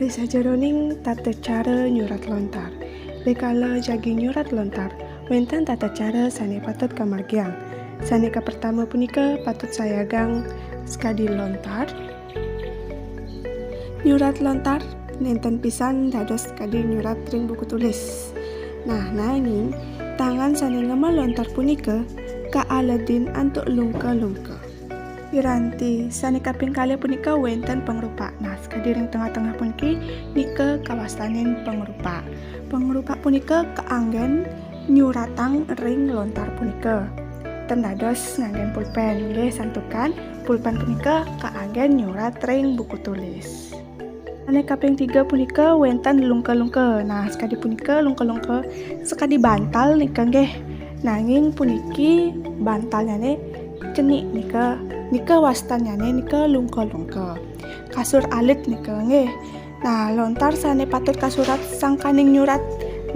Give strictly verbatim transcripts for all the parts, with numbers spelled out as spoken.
Ring sajeroning tata cara nyurat lontar. Rikala jagi nyurat lontar, wénten tata cara sané patut kamargiang. Sané kapertama punika patut sayagang sakadi lontar. Nyurat lontar nénten pisan dados sakadi nyurat ring buku tulis. Nah, nanging tangan sané ngemel lontar punika kaaledin antuk lungka-lungka. Piranti sané kaping kalih punika wénten pangrupak. Nah, sakadi ring tengah-tengah puniki nika kawastanin pangrupak. Pangrupak punika kaanggén nyuratang ring lontar punika. Ten dados nganggén pulpén, nggih, santukan pulpén punika kaanggén nyurat ring buku tulis. Sané kaping tiga punika wénten lungka-lungka. Nah, sakadi punika lungka-lungka sakadi bantal nika nggih. Nanging puniki bantalnyané cenik nika, nika wastannyané nika lungka-lungka. Kasur alit nika nggih. Nah, lontar sané patut kasurat sangkaning nyurat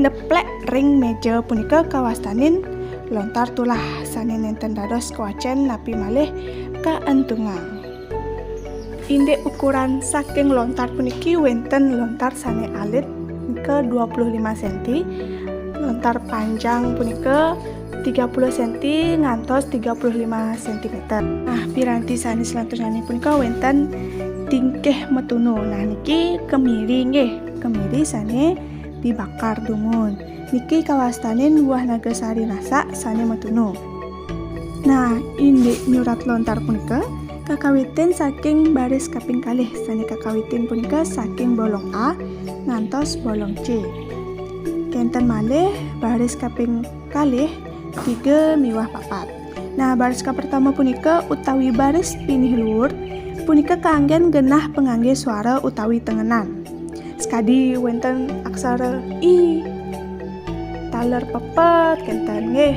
neplek ring méja punika kawastanin lontar tulah sané nénten dados kawacén napi malih kaentungang. Indik ukuran saking lontar puniki wénten lontar sané alit nika dua puluh lima senti, lontar panjang punika tiga puluh senti ngantos tiga puluh lima sentimeter. Nah, piranti sané salanturnyané punika wénten tingkih matunu. Nah, niki kemiri nggih, kemiri sané dibakar dumun. Niki kawastanin buah nagasari nasak sané matunu. Nah, indik nyurat lontar punika kakawitin saking baris kaping kalih, sané kakawitin punika saking bolong A ngantos bolong C. Kénten malih baris kaping kalih, tiga miwah papat. Nah, baris kapertama punika utawi baris pinih luur punika kanggén genah panganggé suara utawi tengenan. Sakadi wénten aksara I, taler pepet kénten nggih.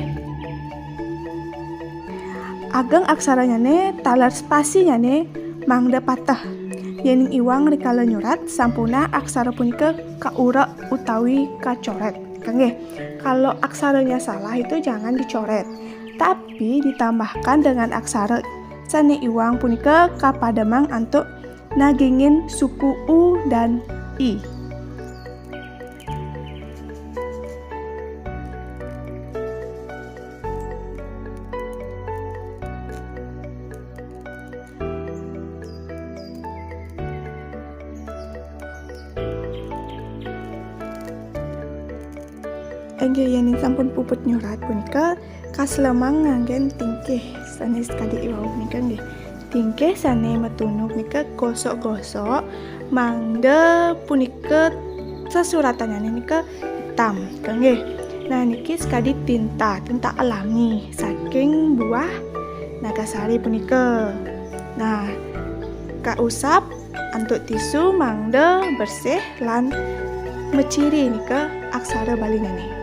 Ageng aksaranyané, taler spasinyané mangda pateh. Yéning iwang rikala nyurat, sampunang aksara punika kaurek utawi kacorét. Nggih, kalau aksaranya salah itu jangan dicoret, tapi ditambahkan dengan aksara sané iwang punika kapademang antuk nagingin suku U dan I. Inggih, yéning sampun puput nyurat punika, kaslemang nganggén tingkih sané sakadi iwau punika nggih. Tingkih sané matunu punika gosok-gosok mangda punika sesuratannyané nika hitam, nggih. Nah, niki sakadi tinta, tinta alami saking buah nagasari punika. Nah, kausap antuk tisu mangda bersih lan maciri nika aksara Balinyané.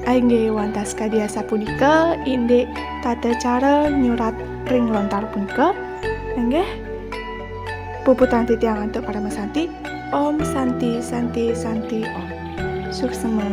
Inggih, wantah sakadi asapunika indik tata cara nyurat ring lontar punika. Inggih, puputang titiang antuk parama santi. Om Santi, Santi, Santi, Om. Suksma.